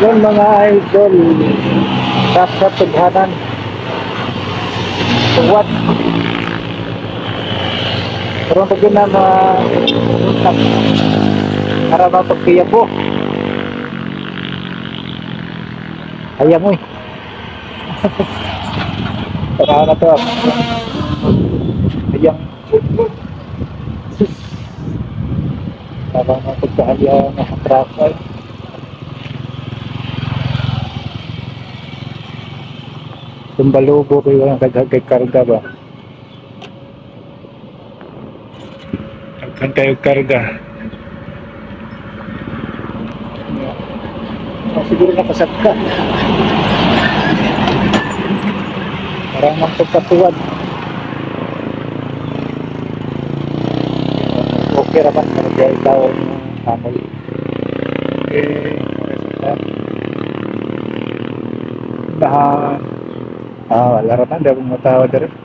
Yun, mga idol, nasa tughanan. Tuwad. Karon pag na mga para mapagpiya po. Ayaw mo eh. Tara na to. Ayang. Sus. Para mapagkahaya ng truck ay. Tumbalubo kayo ang daghang karga ba? Daghan kayo karga. Oh, siguro nakasat ka. Parang ang pagkatuwad. Okay raman, pero kaya ikaw ang family. Okay, dahan. Ah, wala raman, di akong matawa diri.